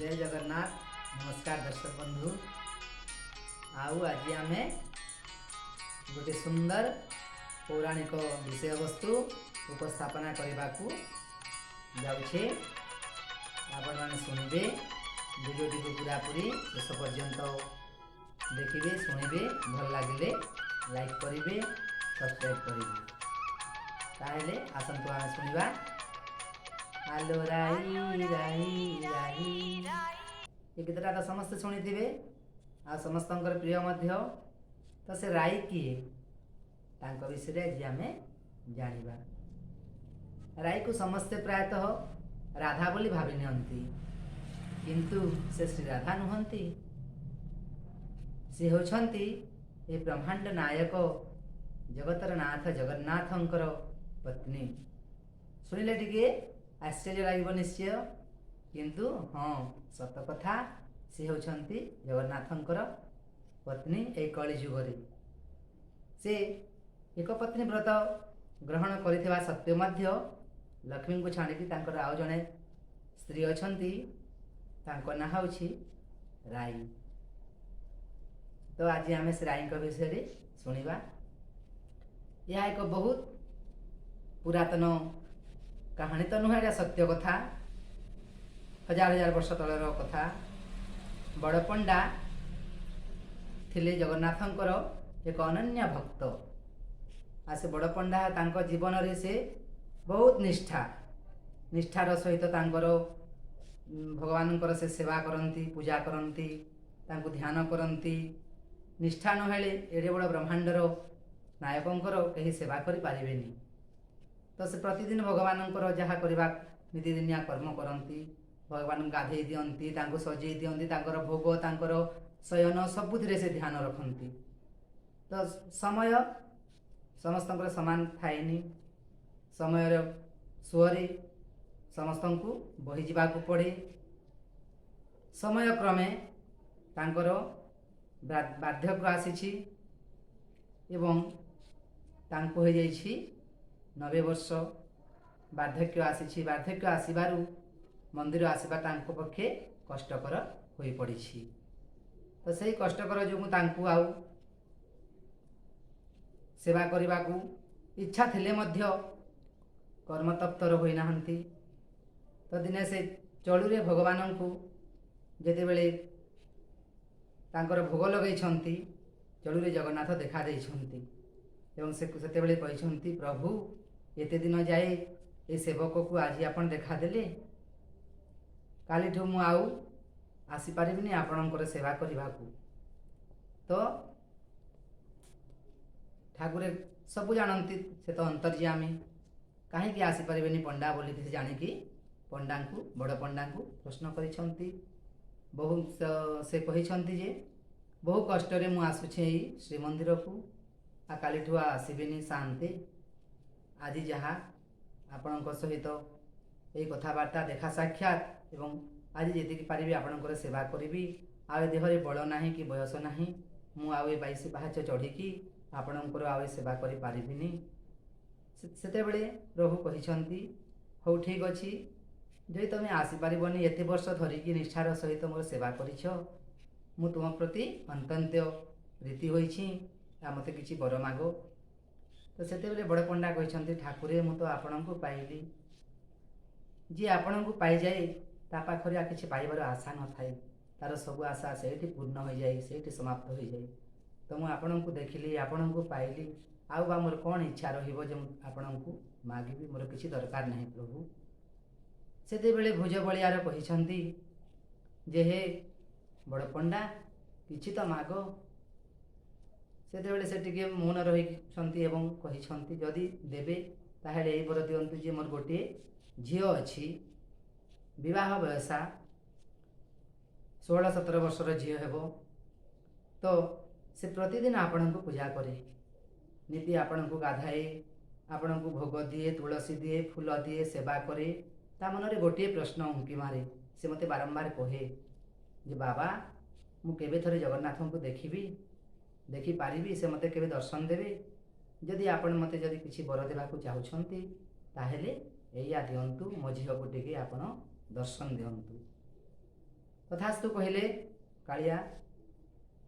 ଜୟ ଜଗନ୍ନାଥ। ନମସ୍କାର ଦର୍ଶକ ବନ୍ଧୁ। ଆଉ ଆଜି ଆମେ ଗୋଟେ ସୁନ୍ଦର ପୌରାଣିକ ବିଷୟବସ୍ତୁ ଉପସ୍ଥାପନା କରିବାକୁ ଯାଉଛେ। ଆପଣମାନେ ଶୁଣିବେ, ଭିଡ଼ିଓଟିକୁ ପୁରାପୁରି ଶେଷ ପର୍ଯ୍ୟନ୍ତ ଦେଖିବେ, ଶୁଣିବେ। ଭଲ ଲାଗିଲେ ଲାଇକ୍ କରିବେ, ସବସ୍କ୍ରାଇବ୍ କରିବେ। ତାହେଲେ ଆସନ୍ତୁ ଆମେ ଶୁଣିବା। ଆଲୋ ରାଇ ରାଇ ରାଇ, ଏ ଗୀତଟା ତ ସମସ୍ତେ ଶୁଣିଥିବେ ଆଉ ସମସ୍ତଙ୍କର ପ୍ରିୟ ମଧ୍ୟ। ତ ସେ ରାଇ କିଏ, ତାଙ୍କ ବିଷୟରେ ଆଜି ଆମେ ଜାଣିବା। ରାଇକୁ ସମସ୍ତେ ପ୍ରାୟତଃ ରାଧା ବୋଲି ଭାବି ନିଅନ୍ତି, କିନ୍ତୁ ସେ ଶ୍ରୀ ରାଧା ନୁହନ୍ତି। ସେ ହେଉଛନ୍ତି ଏ ବ୍ରହ୍ମାଣ୍ଡ ନାୟକ ଜଗତର ନାଥ ଜଗନ୍ନାଥଙ୍କର ପତ୍ନୀ। ଶୁଣିଲେ ଟିକେ ଆଶ୍ଚର୍ଯ୍ୟ ଲାଗିବ ନିଶ୍ଚୟ, କିନ୍ତୁ ହଁ, ସତ କଥା। ସେ ହେଉଛନ୍ତି ଜଗନ୍ନାଥଙ୍କର ପତ୍ନୀ। ଏଇ କଳି ଯୁଗରେ ସେ ଏକପତ୍ନୀ ବ୍ରତ ଗ୍ରହଣ କରିଥିବା ସତ୍ତ୍ୱେ ମଧ୍ୟ ଲକ୍ଷ୍ମୀଙ୍କୁ ଛାଡ଼ିକି ତାଙ୍କର ଆଉ ଜଣେ ସ୍ତ୍ରୀ ଅଛନ୍ତି, ତାଙ୍କ ନାଁ ହେଉଛି ରାଇ। ତ ଆଜି ଆମେ ସେ ରାଇଙ୍କ ବିଷୟରେ ଶୁଣିବା। ଏହା ଏକ ବହୁତ ପୁରାତନ କାହାଣୀ ତ ନୁହେଁ, ଏଇଟା ସତ୍ୟ କଥା, ହଜାର ହଜାର ବର୍ଷ ତଳର କଥା। ବଡ଼ ପଣ୍ଡା ଥିଲେ ଜଗନ୍ନାଥଙ୍କର ଏକ ଅନନ୍ୟ ଭକ୍ତ। ଆଉ ସେ ବଡ଼ ପଣ୍ଡା ତାଙ୍କ ଜୀବନରେ ସେ ବହୁତ ନିଷ୍ଠାର ସହିତ ତାଙ୍କର ଭଗବାନଙ୍କର ସେ ସେବା କରନ୍ତି, ପୂଜା କରନ୍ତି, ତାଙ୍କୁ ଧ୍ୟାନ କରନ୍ତି। ନିଷ୍ଠା ନହେଲେ ଏଡ଼େ ବଡ଼ ବ୍ରହ୍ମାଣ୍ଡର ନାୟକଙ୍କର କେହି ସେବା କରିପାରିବେନି। ତ ସେ ପ୍ରତିଦିନ ଭଗବାନଙ୍କର ଯାହା କରିବା ନୀତିଦିନିଆ କର୍ମ କରନ୍ତି। ଭଗବାନଙ୍କୁ ଗାଧେଇ ଦିଅନ୍ତି, ତାଙ୍କୁ ସଜେଇ ଦିଅନ୍ତି, ତାଙ୍କର ଭୋଗ, ତାଙ୍କର ଶୟନ, ସବୁଥିରେ ସେ ଧ୍ୟାନ ରଖନ୍ତି। ତ ସମୟ ସମସ୍ତଙ୍କର ସମାନ ଥାଏନି। ସମୟର ସୁଅରେ ସମସ୍ତଙ୍କୁ ବହିଯିବାକୁ ପଡ଼େ। ସମୟକ୍ରମେ ତାଙ୍କର ବାର୍ଦ୍ଧକ୍ୟ ଆସିଛି ଏବଂ ତାଙ୍କୁ ହୋଇଯାଇଛି 90 ବର୍ଷ। ବାର୍ଦ୍ଧକ୍ୟ ଆସିଛି। ବାର୍ଦ୍ଧକ୍ୟ ଆସିବାରୁ ମନ୍ଦିର ଆସିବା ତାଙ୍କ ପକ୍ଷେ କଷ୍ଟକର ହୋଇପଡ଼ିଛି। ତ ସେଇ କଷ୍ଟକର ଯୋଗୁଁ ତାଙ୍କୁ ଆଉ ସେବା କରିବାକୁ ଇଚ୍ଛା ଥିଲେ ମଧ୍ୟ କର୍ମତତ୍ପର ହୋଇନାହାନ୍ତି। ତ ଦିନେ ସେ ଚଳୁରେ ଭଗବାନଙ୍କୁ ଯେତେବେଳେ ତାଙ୍କର ଭୋଗ ଲଗେଇଛନ୍ତି, ଚଳୁରେ ଜଗନ୍ନାଥ ଦେଖା ଦେଇଛନ୍ତି ଏବଂ ସେ ସେତେବେଳେ କହିଛନ୍ତି, "ପ୍ରଭୁ, ଏତେ ଦିନ ଯାଏ ଏ ସେବକକୁ ଆଜି ଆପଣ ଦେଖାଦେଲେ। କାଲିଠୁ ମୁଁ ଆଉ ଆସିପାରିବିନି ଆପଣଙ୍କର ସେବା କରିବାକୁ।" ତ ଠାକୁରେ ସବୁ ଜାଣନ୍ତି, ସେ ତ ଅନ୍ତର୍ଯ୍ୟାମୀ। କାହିଁକି ଆସିପାରିବେନି ପଣ୍ଡା ବୋଲିକି ସେ ଜାଣିକି ପଣ୍ଡାଙ୍କୁ, ବଡ଼ ପଣ୍ଡାଙ୍କୁ ପ୍ରଶ୍ନ କରିଛନ୍ତି। ବହୁ ସେ କହିଛନ୍ତି ଯେ ବହୁ କଷ୍ଟରେ ମୁଁ ଆସୁଛି ଏଇ ଶ୍ରୀମନ୍ଦିରକୁ, ଆଉ କାଲିଠୁ ଆଉ ଆସିବିନି ସାଆନ୍ତେ। ଆଜି ଯାହା ଆପଣଙ୍କ ସହିତ ଏଇ କଥାବାର୍ତ୍ତା, ଦେଖା ସାକ୍ଷାତ ଏବଂ ଆଜି ଯେତିକି ପାରିବି ଆପଣଙ୍କର ସେବା କରିବି। ଆଉ ଏ ଦେହରେ ବଳ ନାହିଁ କି ବୟସ ନାହିଁ। ମୁଁ ଆଉ ଏ 22 ପାହାଚ ଚଢ଼ିକି ଆପଣଙ୍କର ଆଉ ଏ ସେବା କରିପାରିବିନି। ସେତେବେଳେ ପ୍ରଭୁ କହିଛନ୍ତି, "ହଉ, ଠିକ୍ ଅଛି। ଯଦି ତୁମେ ଆସିପାରିବନି, ଏତେ ବର୍ଷ ଧରିକି ନିଷ୍ଠାର ସହିତ ମୋର ସେବା କରିଛ, ମୁଁ ତୁମ ପ୍ରତି ଅତ୍ୟନ୍ତ ପ୍ରୀତି ହୋଇଛି, ଆଉ ମୋତେ କିଛି ବର ମାଗ।" ତ ସେତେବେଳେ ବଡ଼ ପଣ୍ଡା କହିଛନ୍ତି, "ଠାକୁରେ, ମୁଁ ତ ଆପଣଙ୍କୁ ପାଇଲି। ଯିଏ ଆପଣଙ୍କୁ ପାଇଯାଏ, ତା ପାଖରେ ଆଉ କିଛି ପାଇବାର ଆଶା ନଥାଏ। ତାର ସବୁ ଆଶା ସେଇଠି ପୂର୍ଣ୍ଣ ହୋଇଯାଏ, ସେଇଠି ସମାପ୍ତ ହୋଇଯାଏ। ତ ମୁଁ ଆପଣଙ୍କୁ ଦେଖିଲି, ଆପଣଙ୍କୁ ପାଇଲି, ଆଉ ବା ମୋର କ'ଣ ଇଚ୍ଛା ରହିବ ଯେ ମୁଁ ଆପଣଙ୍କୁ ମାଗିବି? ମୋର କିଛି ଦରକାର ନାହିଁ ପ୍ରଭୁ।" ସେତେବେଳେ ଭୁଜ ବଳିଆର କହିଛନ୍ତି ଯେ ହେ ବଡ଼ ପଣ୍ଡା, କିଛି ତ ମାଗ। ସେତେବେଳେ ସେ ଟିକେ ମୌନ ରହିଛନ୍ତି ଏବଂ କହିଛନ୍ତି, "ଯଦି ଦେବେ ତାହେଲେ ଏଇ ବର ଦିଅନ୍ତୁ ଯେ ମୋର ଗୋଟିଏ ଝିଅ ଅଛି, ବିବାହ ବୟସା, 16-17 ବର୍ଷର ଝିଅ ହେବ। ତ ସେ ପ୍ରତିଦିନ ଆପଣଙ୍କୁ ପୂଜା କରେ, ନୀତି ଆପଣଙ୍କୁ ଗାଧାଏ, ଆପଣଙ୍କୁ ଭୋଗ ଦିଏ, ତୁଳସୀ ଦିଏ, ଫୁଲ ଦିଏ, ସେବା କରେ। ତା ମନରେ ଗୋଟିଏ ପ୍ରଶ୍ନ ଉଙ୍କି ମାରେ। ସେ ମୋତେ ବାରମ୍ବାର କହେ ଯେ ବାବା, ମୁଁ କେବେ ଥରେ ଜଗନ୍ନାଥଙ୍କୁ ଦେଖିବି, ଦେଖିପାରିବି? ସେ ମୋତେ କେବେ ଦର୍ଶନ ଦେବେ? ଯଦି ଆପଣ ମୋତେ ଯଦି କିଛି ବର ଦେବାକୁ ଚାହୁଁଛନ୍ତି, ତାହେଲେ ଏଇଆ ଦିଅନ୍ତୁ, ମୋ ଝିଅକୁ ଟିକେ ଆପଣ ଦର୍ଶନ ଦିଅନ୍ତୁ।" ତଥାସ୍ତୁ କହିଲେ କାଳିଆ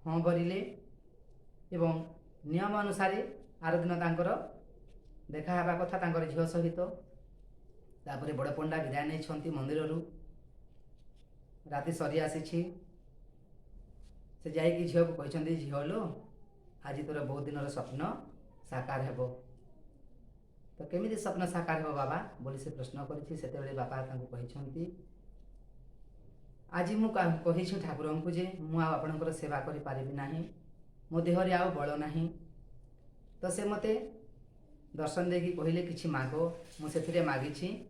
ହଁ ଭରିଲେ ଏବଂ ନିୟମ ଅନୁସାରେ ଆର ଦିନ ତାଙ୍କର ଦେଖା ହେବା କଥା ତାଙ୍କର ଝିଅ ସହିତ। ତାପରେ ବଡ଼ ପଣ୍ଡା ବିଦାୟ ନେଇଛନ୍ତି ମନ୍ଦିରରୁ। ରାତି ସରି ଆସିଛି। ସେ ଯାଇକି ଝିଅକୁ କହିଛନ୍ତି, "ଝିଅ ଲୋ, ଆଜି ତୋର ବହୁତ ଦିନର ସ୍ୱପ୍ନ ସାକାର ହେବ।" ତ କେମିତି ସ୍ୱପ୍ନ ସାକାର ହେବ ବାବା ବୋଲି ସେ ପ୍ରଶ୍ନ କରିଛି। ସେତେବେଳେ ବାପା ତାଙ୍କୁ କହିଛନ୍ତି, ଆଜି ମୁଁ କହିଛି ଠାକୁରଙ୍କୁ ଯେ ମୁଁ ଆଉ ଆପଣଙ୍କର ସେବା କରିପାରିବି ନାହିଁ, ମୋ ଦେହରେ ଆଉ ବଳ ନାହିଁ। ତ ସେ ମୋତେ ଦର୍ଶନ ଦେଇକି କହିଲେ, କିଛି ମାଗ। ମୁଁ ସେଥିରେ ମାଗିଛି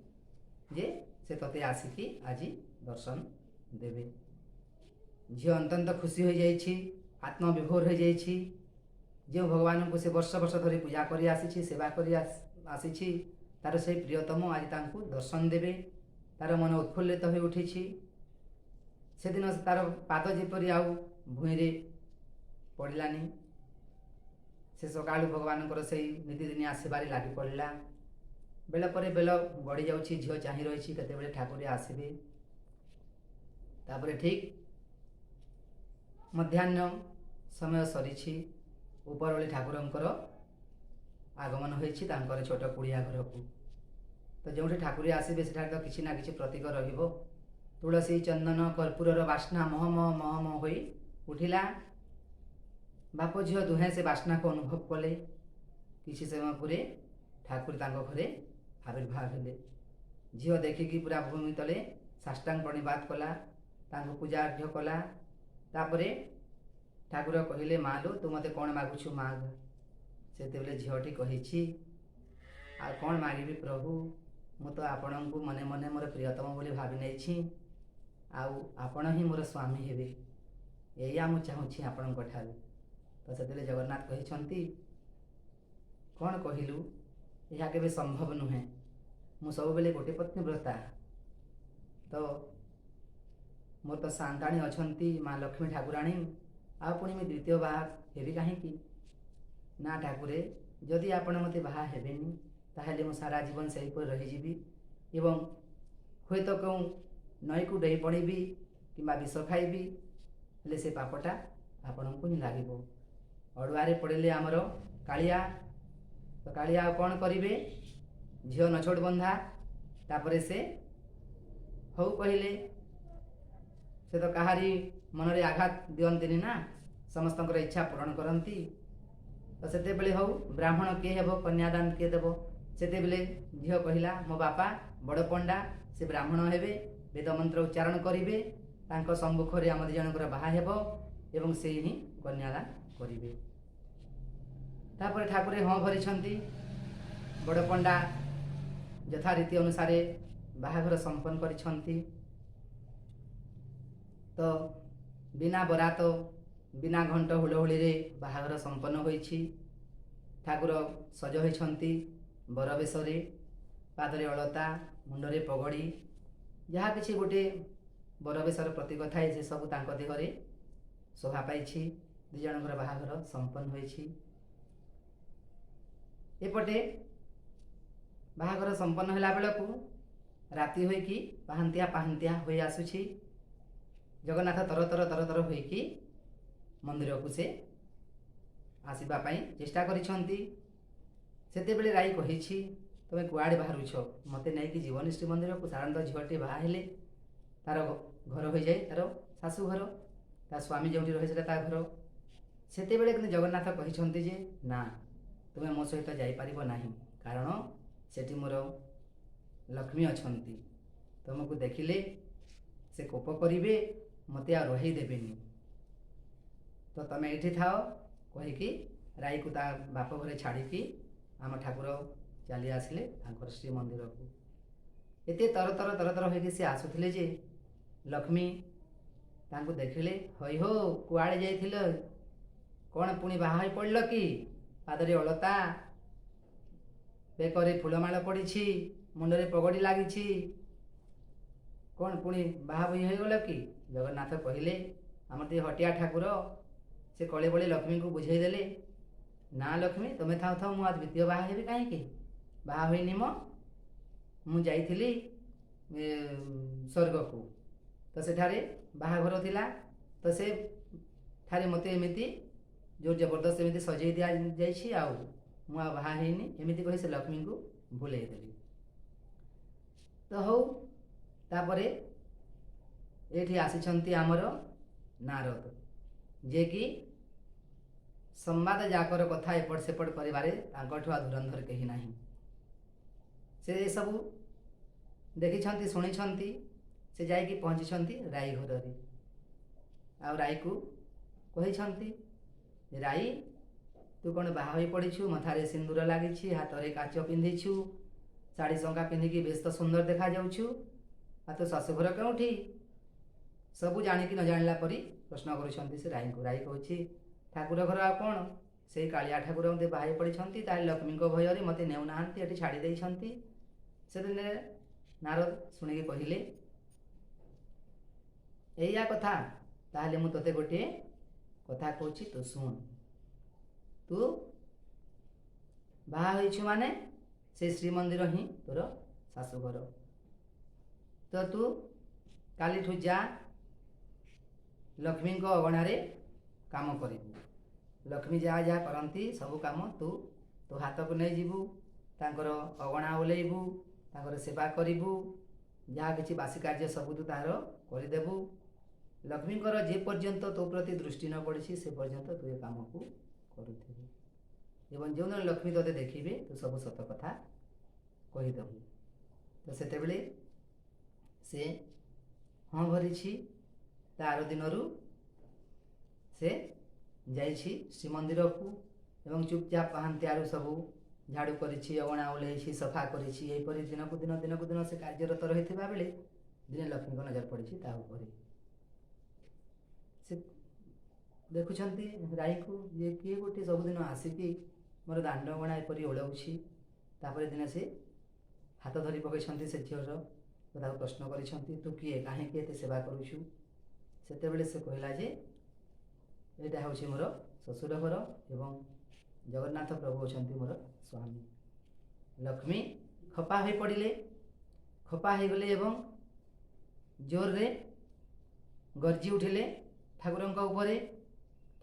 ଯେ ସେ ତୋତେ ଆସିକି ଆଜି ଦର୍ଶନ ଦେବେ। ଝିଅ ଅତ୍ୟନ୍ତ ଖୁସି ହୋଇଯାଇଛି, ଆତ୍ମବିଭୋର ହୋଇଯାଇଛି। ଯେଉଁ ଭଗବାନଙ୍କୁ ସେ ବର୍ଷ ବର୍ଷ ଧରି ପୂଜା କରି ଆସିଛି, ସେବା କରି ଆସିଛି, ତାର ସେଇ ପ୍ରିୟତମ ଆଜି ତାଙ୍କୁ ଦର୍ଶନ ଦେବେ। ତାର ମନ ଉତ୍ଫୁଲ୍ଲିତ ହୋଇ ଉଠିଛି। ସେଦିନ ତାର ପାଦ ଯେପରି ଆଉ ଭୂଇଁରେ ପଡ଼ିଲାନି। ସେ ସକାଳୁ ଭଗବାନଙ୍କର ସେଇ ନିତିଦିନିଆ ସେବାରେ ଲାଗି ପଡ଼ିଲା। ବେଳ ପରେ ବେଳ ଗଡ଼ି ଯାଉଛି। ଝିଅ ଚାହିଁ ରହିଛି କେତେବେଳେ ଠାକୁରେ ଆସିବେ। ତାପରେ ଠିକ୍ ମଧ୍ୟାହ୍ନ ସମୟ ସରିଛି, ଉପରଓଳି ଠାକୁରଙ୍କର ଆଗମନ ହୋଇଛି ତାଙ୍କର ଛୋଟ କୁଡ଼ିଆ ଘରକୁ। ତ ଯେଉଁଠି ଠାକୁରେ ଆସିବେ, ସେଠାରେ ତ କିଛି ନା କିଛି ପ୍ରତୀକ ରହିବ। ତୁଳସୀ, ଚନ୍ଦନ, କର୍ପୂରର ବାସ୍ନା ମହ ମହ ମହ ମହ ହୋଇ ଉଠିଲା। ବାପ ଝିଅ ଦୁହେଁ ସେ ବାସ୍ନାକୁ ଅନୁଭବ କଲେ। କିଛି ସମୟ ପରେ ଠାକୁର ତାଙ୍କ ଘରେ ଆବିର୍ଭାବ ହେଲେ। ଝିଅ ଦେଖିକି ପୁରା ଭୂମି ତଳେ ସାଷ୍ଟାଙ୍ଗ ପ୍ରଣିପାତ କଲା, ତାଙ୍କୁ ପୂଜା ଅର୍ଘ୍ୟ କଲା। ତାପରେ ଠାକୁର କହିଲେ, "ମା ଲୋ, ତୁ ମୋତେ କ'ଣ ମାଗୁଛୁ, ମାଗ।" ସେତେବେଳେ ଝିଅଟି କହିଛି, "ଆଉ କ'ଣ ମାଗିବି ପ୍ରଭୁ? ମୁଁ ତ ଆପଣଙ୍କୁ ମନେ ମନେ ମୋର ପ୍ରିୟତମ ବୋଲି ଭାବି ନେଇଛି ଆଉ ଆପଣ ହିଁ ମୋର ସ୍ୱାମୀ ହେବେ, ଏଇଆ ମୁଁ ଚାହୁଁଛି ଆପଣଙ୍କ ଠାରୁ।" ତ ସେତେବେଳେ ଜଗନ୍ନାଥ କହିଛନ୍ତି, "କ'ଣ କହିଲୁ? ଏହା କେବେ ସମ୍ଭବ ନୁହେଁ। ମୁଁ ସବୁବେଳେ ଗୋଟେ ପତ୍ନୀ ବ୍ରତା। ତ ମୋର ତ ସାନ୍ତାଣୀ ଅଛନ୍ତି, ମା ଲକ୍ଷ୍ମୀ ଠାକୁରାଣୀ, ଆଉ ପୁଣି ମୁଁ ଦ୍ୱିତୀୟ ବାହା ହେବି କାହିଁକି? ନା ଠାକୁରେ, ଯଦି ଆପଣ ମୋତେ ବାହା ହେବେନି, ତାହେଲେ ମୁଁ ସାରା ଜୀବନ ସେହିପରି ରହିଯିବି ଏବଂ ହୁଏତ କେଉଁ ନଈକୁ ଡେଇଁ ପଡ଼ିବି କିମ୍ବା ବିଷ ଖାଇବି। ହେଲେ ସେ ପାପଟା ଆପଣଙ୍କୁ ହିଁ ଲାଗିବ।" ଅଡ଼ୁଆରେ ପଡ଼ିଲେ ଆମର କାଳିଆ। ତ କାଳିଆ ଆଉ କ'ଣ କରିବେ? ଝିଅ ନଛୋଡ଼ ବନ୍ଧା। ତାପରେ ସେ ହଉ କହିଲେ। ସେ ତ କାହାରି ମନରେ ଆଘାତ ଦିଅନ୍ତିନି ନା, ସମସ୍ତଙ୍କର ଇଚ୍ଛା ପୂରଣ କରନ୍ତି। ତ ସେତେବେଳେ ହଉ, ବ୍ରାହ୍ମଣ କିଏ ହେବ, କନ୍ୟାଦାନ କିଏ ଦେବ? ସେତେବେଳେ ଝିଅ କହିଲା, ମୋ ବାପା ବଡ଼ ପଣ୍ଡା, ସେ ବ୍ରାହ୍ମଣ ହେବେ, ବେଦ ମନ୍ତ୍ର ଉଚ୍ଚାରଣ କରିବେ, ତାଙ୍କ ସମ୍ମୁଖରେ ଆମ ଦୁଇ ଜଣଙ୍କର ବାହା ହେବ ଏବଂ ସେ ହିଁ କନ୍ୟାଦାନ କରିବେ। ତାପରେ ଠାକୁରେ ହଁ ଭରିଛନ୍ତି। ବଡ଼ ପଣ୍ଡା ଯଥାରୀତି ଅନୁସାରେ ବାହାଘର ସମ୍ପନ୍ନ କରିଛନ୍ତି। ତ ବିନା ବରାତ, ବିନା ଘଣ୍ଟ ହୁଳହୁଳିରେ ବାହାଘର ସମ୍ପନ୍ନ ହୋଇଛି। ଠାକୁର ସଜ ହୋଇଛନ୍ତି ବର ବେଶରେ। ପାଦରେ ଅଳତା, ମୁଣ୍ଡରେ ପଗଡ଼ି, ଯାହା କିଛି ଗୋଟେ ବର ବେଶର ପ୍ରତୀକ ଥାଏ, ସେସବୁ ତାଙ୍କ ଦେହରେ ଶୋଭା ପାଇଛି। ଦୁଇ ଜଣଙ୍କର ବାହାଘର ସମ୍ପନ୍ନ ହୋଇଛି। ଏପଟେ ବାହାଘର ସମ୍ପନ୍ନ ହେଲା ବେଳକୁ ରାତି ହୋଇକି ପାହାନ୍ତିଆ ପାହାନ୍ତିଆ ହୋଇ ଆସୁଛି। ଜଗନ୍ନାଥ ତର ତର ତର ତର ହୋଇକି ମନ୍ଦିରକୁ ସେ ଆସିବା ପାଇଁ ଚେଷ୍ଟା କରିଛନ୍ତି। ସେତେବେଳେ ରାଈ କହିଛି, "ତୁମେ କୁଆଡ଼େ ବାହାରୁଛ? ମୋତେ ନେଇକି ଯିବନି ଶ୍ରୀମନ୍ଦିରକୁ?" ସାଧାରଣତଃ ଝିଅଟି ବାହା ହେଲେ ତାର ଘର ହୋଇଯାଏ ତାର ଶାଶୁଘର, ତା ସ୍ୱାମୀ ଯେଉଁଠି ରହେ ସେଟା ତା ଘର। ସେତେବେଳେ କିନ୍ତୁ ଜଗନ୍ନାଥ କହିଛନ୍ତି ଯେ ନା, ତୁମେ ମୋ ସହିତ ଯାଇପାରିବ ନାହିଁ, କାରଣ ସେଠି ମୋର ଲକ୍ଷ୍ମୀ ଅଛନ୍ତି। ତୁମକୁ ଦେଖିଲେ ସେ କୋପ କରିବେ, ମୋତେ ଆଉ ରହେଇ ଦେବେନି। ତ ତମେ ଏଇଠି ଥାଅ କହିକି ରାଈକୁ ତା ବାପ ଘରେ ଛାଡ଼ିକି ଆମ ଠାକୁର ଚାଲି ଆସିଲେ ତାଙ୍କର ଶ୍ରୀମନ୍ଦିରକୁ। ଏତେ ତର ତର ତର ତର ହୋଇକି ସେ ଆସୁଥିଲେ ଯେ ଲକ୍ଷ୍ମୀ ତାଙ୍କୁ ଦେଖିଲେ। "ହଇ ହୋ, କୁଆଡ଼େ ଯାଇଥିଲ? କ'ଣ ପୁଣି ବାହା ହୋଇ ପଡ଼ିଲ କି? ପାଦରେ ଅଳତା, ବେକରେ ଫୁଲମାଳ ପଡ଼ିଛି, ମୁଣ୍ଡରେ ପଗଡ଼ି ଲାଗିଛି, କ'ଣ ପୁଣି ବାହା ବୋହି ହୋଇଗଲ କି?" ଜଗନ୍ନାଥ କହିଲେ, ଆମର ଟିକେ ହଟିଆ ଠାକୁର, ସେ କଳେ ବଳେ ଲକ୍ଷ୍ମୀଙ୍କୁ ବୁଝେଇ ଦେଲେ, "ନା ଲକ୍ଷ୍ମୀ, ତୁମେ ଥାଉ ଥାଉ ମୁଁ ଆଉ ଦ୍ୱିତୀୟ ବାହା ହେବି କାହିଁକି? ବାହା ହୋଇନି ମ। ମୁଁ ଯାଇଥିଲି ସ୍ୱର୍ଗକୁ। ତ ସେଠାରେ ବାହାଘର ଥିଲା, ତ ସେ ଠାରେ ମୋତେ ଏମିତି ଜୋର ଜବରଦସ୍ତ ଏମିତି ସଜେଇ ଦିଆଯାଇଛି, ଆଉ ମୁଁ ଆଉ ବାହା ହେଇନି। ଏମିତି କହି ସେ ଲକ୍ଷ୍ମୀଙ୍କୁ ଭୁଲେଇ ଦେଲି। ତ ହଉ, ତାପରେ ଏଇଠି ଆସିଛନ୍ତି ଆମର ନାରଦ, ଯିଏକି ସମ୍ବାଦ ଯାକର କଥା ଏପଟ ସେପଟ କରିବାରେ ତାଙ୍କଠୁ ଆଉ ଧୁରନ୍ଧର କେହି ନାହିଁ। ସେ ଏସବୁ ଦେଖିଛନ୍ତି, ଶୁଣିଛନ୍ତି। ସେ ଯାଇକି ପହଞ୍ଚିଛନ୍ତି ରାଈ ଘରରେ ଆଉ ରାଈକୁ କହିଛନ୍ତି, ରାଈ, ତୁ କ'ଣ ବାହା ହୋଇ ପଡ଼ିଛୁ? ମଥାରେ ସିନ୍ଦୁର ଲାଗିଛି, ହାତରେ କାଚ ପିନ୍ଧିଛୁ, ଶାଢ଼ୀ ଶଙ୍କା ପିନ୍ଧିକି ବେଶ ତ ସୁନ୍ଦର ଦେଖାଯାଉଛୁ, ଆଉ ତୋ ଶାଶୁଘର କେଉଁଠି? ସବୁ ଜାଣିକି ନ ଜାଣିଲା ପରି ପ୍ରଶ୍ନ କରୁଛନ୍ତି ସେ ରାଈଙ୍କୁ। ରାଈ କହୁଛି, ଠାକୁର ଘର ଆଉ କ'ଣ, ସେଇ କାଳିଆ ଠାକୁର ମୋତେ ବାହା ହେଇ ପଡ଼ିଛନ୍ତି। ତାହେଲେ ଲକ୍ଷ୍ମୀଙ୍କ ଭୟରେ ମୋତେ ନେଉନାହାନ୍ତି, ଏଠି ଛାଡ଼ି ଦେଇଛନ୍ତି। ସେଦିନେ ନାରଦ ଶୁଣିକି କହିଲେ, ଏଇଆ କଥା? ତାହେଲେ ମୁଁ ତୋତେ ଗୋଟିଏ କଥା କହୁଛି, ତୁ ଶୁଣ। ତୁ ବାହା ହୋଇଛୁ ମାନେ ସେ ଶ୍ରୀମନ୍ଦିର ହିଁ ତୋର ଶାଶୁଘର। ତ ତୁ କାଲିଠୁ ଯା, ଲକ୍ଷ୍ମୀଙ୍କ ଅଗଣାରେ କାମ କରିବୁ। ଲକ୍ଷ୍ମୀ ଯାହା ଯାହା କରନ୍ତି, ସବୁ କାମ ତୁ ତୋ ହାତକୁ ନେଇଯିବୁ। ତାଙ୍କର ଅଗଣା ଓଲେଇବୁ, ତାଙ୍କର ସେବା କରିବୁ, ଯାହା କିଛି ବାସି କାର୍ଯ୍ୟ ସବୁ ତୁ ତାହାର କରିଦେବୁ। ଲକ୍ଷ୍ମୀଙ୍କର ଯେ ପର୍ଯ୍ୟନ୍ତ ତୋ ପ୍ରତି ଦୃଷ୍ଟି ନ ପଡ଼ିଛି, ସେ ପର୍ଯ୍ୟନ୍ତ ତୁ ଏ କାମକୁ କରୁଥିବୁ ଏବଂ ଯେଉଁଦିନ ଲକ୍ଷ୍ମୀ ତୋତେ ଦେଖିବେ, ତୁ ସବୁ ସତ କଥା କହିଦେବୁ। ତ ସେତେବେଳେ ସେ ହଁ ଭରିଛି। ତା ଆର ଦିନରୁ ସେ ଯାଇଛି ଶ୍ରୀମନ୍ଦିରକୁ ଏବଂ ଚୁପଚାପ ପାହାନ୍ତିଆରୁ ସବୁ ଝାଡ଼ୁ କରିଛି, ଅଗଣା ଓହ୍ଲେଇଛି, ସଫା କରିଛି। ଏହିପରି ଦିନକୁ ଦିନ ଦିନକୁ ଦିନ ସେ କାର୍ଯ୍ୟରତ ରହିଥିବା ବେଳେ ଦିନେ ଲକ୍ଷ୍ମୀଙ୍କ ନଜର ପଡ଼ିଛି ତା ଉପରେ। ସେ ଦେଖୁଛନ୍ତି ରାଈକୁ ଯେ କିଏ ଗୋଟିଏ ସବୁଦିନ ଆସିକି ମୋର ଦାଣ୍ଡ ଅଗଣା ଏପରି ଓଳାଉଛି। ତାପରେ ଦିନେ ସେ ହାତ ଧରି ପକାଇଛନ୍ତି ସେ ଝିଅର। ତାକୁ ପ୍ରଶ୍ନ କରିଛନ୍ତି, ତୁ କିଏ? କାହିଁକି ଏତେ ସେବା କରୁଛୁ? ସେତେବେଳେ ସେ କହିଲା ଯେ ଏଇଟା ହେଉଛି ମୋର ଶ୍ୱଶୁର ଘର ଏବଂ ଜଗନ୍ନାଥ ପ୍ରଭୁ ହେଉଛନ୍ତି ମୋର ସ୍ୱାମୀ। ଲକ୍ଷ୍ମୀ ଖପା ହୋଇ ପଡ଼ିଲେ, ଖପା ହୋଇଗଲେ ଏବଂ ଜୋରରେ ଗର୍ଜି ଉଠିଲେ ଠାକୁରଙ୍କ ଉପରେ।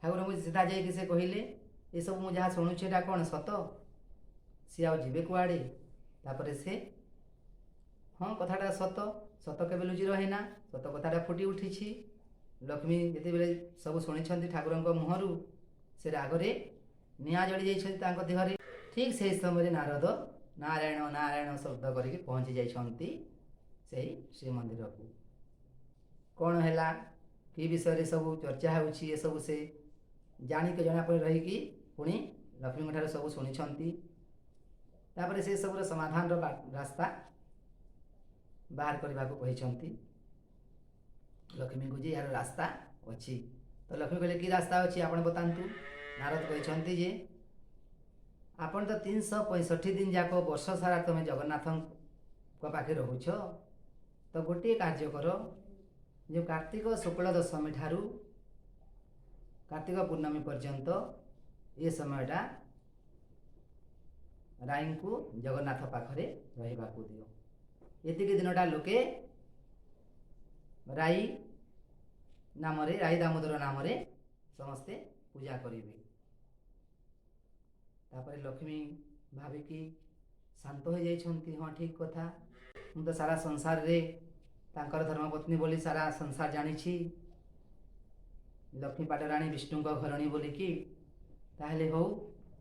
ଠାକୁରଙ୍କୁ ସିଧା ଯାଇକି ସେ କହିଲେ, ଏସବୁ ମୁଁ ଯାହା ଶୁଣୁଛି, ଏଇଟା କ'ଣ ସତ? ସିଏ ଆଉ ଯିବେ କୁଆଡ଼େ? ତାପରେ ସେ, ହଁ, କଥାଟା ସତ। ସତ କେବେ ଲୁଚି ରହେ ନା। ସତ କଥାଟା ଫୁଟି ଉଠିଛି। ଲକ୍ଷ୍ମୀ ଯେତେବେଳେ ସବୁ ଶୁଣିଛନ୍ତି ଠାକୁରଙ୍କ ମୁହଁରୁ, ସେ ରାଗରେ ନିଆଁ ଜଳି ଯାଇଛନ୍ତି ତାଙ୍କ ଦେହରେ। ଠିକ୍ ସେହି ସମୟରେ ନାରଦ ନାରାୟଣ ନାରାୟଣ ଶବ୍ଦ କରିକି ପହଞ୍ଚି ଯାଇଛନ୍ତି ସେଇ ଶ୍ରୀମନ୍ଦିରକୁ। କ'ଣ ହେଲା, କି ବିଷୟରେ ସବୁ ଚର୍ଚ୍ଚା ହେଉଛି, ଏସବୁ ସେ ଜାଣିକି ଜଣାପଡ଼ି ରହିକି ପୁଣି ଲକ୍ଷ୍ମୀଙ୍କ ଠାରୁ ସବୁ ଶୁଣିଛନ୍ତି। ତାପରେ ସେ ସବୁର ସମାଧାନର ରାସ୍ତା ବାହାର କରିବାକୁ କହିଛନ୍ତି ଲକ୍ଷ୍ମୀଙ୍କୁ ଯେ ଏହାର ରାସ୍ତା ଅଛି। ତ ଲକ୍ଷ୍ମୀ କହିଲେ, କି ରାସ୍ତା ଅଛି, ଆପଣ ବତାନ୍ତୁ। ନାରଦ କହିଛନ୍ତି ଯେ ଆପଣ ତ 365 ଦିନ ଯାକ, ବର୍ଷ ସାରା ତୁମେ ଜଗନ୍ନାଥଙ୍କ ପାଖରେ ରହୁଛ, ତ ଗୋଟିଏ କାର୍ଯ୍ୟ କର। ଯେଉଁ କାର୍ତ୍ତିକ ଶୁକ୍ଳ ଦଶମୀ ଠାରୁ କାର୍ତ୍ତିକ ପୂର୍ଣ୍ଣମୀ ପର୍ଯ୍ୟନ୍ତ ଏ ସମୟଟା ରାଈଙ୍କୁ ଜଗନ୍ନାଥ ପାଖରେ ରହିବାକୁ ଦିଅ। ଏତିକି ଦିନଟା ଲୋକେ ରାଇ ନାମରେ, ରାଇ ଦାମୋଦର ନାମରେ ସମସ୍ତେ ପୂଜା କରିବେ। ତାପରେ ଲକ୍ଷ୍ମୀ ଭାବିକି ଶାନ୍ତ ହୋଇଯାଇଛନ୍ତି, ହଁ, ଠିକ୍ କଥା। ମୁଁ ତ ସାରା ସଂସାରରେ ତାଙ୍କର ଧର୍ମପତ୍ନୀ ବୋଲି ସାରା ସଂସାର ଜାଣିଛି, ଲକ୍ଷ୍ମୀ ପାଟରାଣୀ ବିଷ୍ଣୁଙ୍କ ଘରଣୀ ବୋଲିକି। ତାହେଲେ ହଉ,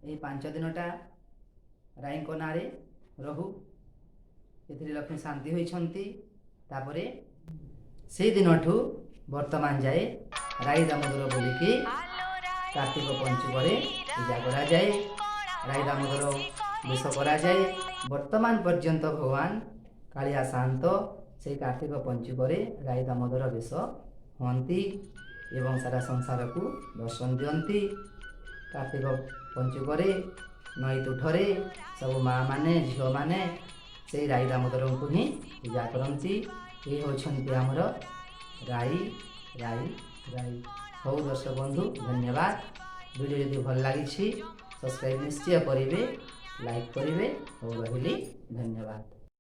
ଏହି 5 ଦିନଟା ରାଈଙ୍କ ନାଁରେ ରହୁ। ଏଥିରେ ଲକ୍ଷ୍ମୀ ଶାନ୍ତି ହୋଇଛନ୍ତି। ତାପରେ ସେଇ ଦିନଠୁ ବର୍ତ୍ତମାନ ଯାଏ ରାଇ ଦାମୋଦର ବୋଲିକି କାର୍ତ୍ତିକ ପଞ୍ଚୁକରେ ପୂଜା କରାଯାଏ, ରାଇ ଦାମୋଦର ବେଶ କରାଯାଏ। ବର୍ତ୍ତମାନ ପର୍ଯ୍ୟନ୍ତ ଭଗବାନ କାଳିଆ ସାଆନ୍ତ ସେଇ କାର୍ତ୍ତିକ ପଞ୍ଚୁକରେ ରାଇ ଦାମୋଦର ବେଶ ହୁଅନ୍ତି ଏବଂ ସାରା ସଂସାରକୁ ଦର୍ଶନ ଦିଅନ୍ତି। କାର୍ତ୍ତିକ ପଞ୍ଚୁକରେ ନଈ ତୁଠରେ ସବୁ ମା' ମାନେ, ଝିଅମାନେ ସେଇ ରାଇ ଦାମୋଦରଙ୍କୁ ହିଁ ପୂଜା କରନ୍ତି। ଏ ହେଉଛନ୍ତି ଆମର ରାଇ, ରାଇ, ରାଇ। ହଉ ଦର୍ଶକ ବନ୍ଧୁ, ଧନ୍ୟବାଦ। ଭିଡ଼ିଓ ଯଦି ଭଲ ଲାଗିଛି, ସବସ୍କ୍ରାଇବ୍ ନିଶ୍ଚୟ କରିବେ, ଲାଇକ୍ କରିବେ। ହଉ, ରହିଲି, ଧନ୍ୟବାଦ।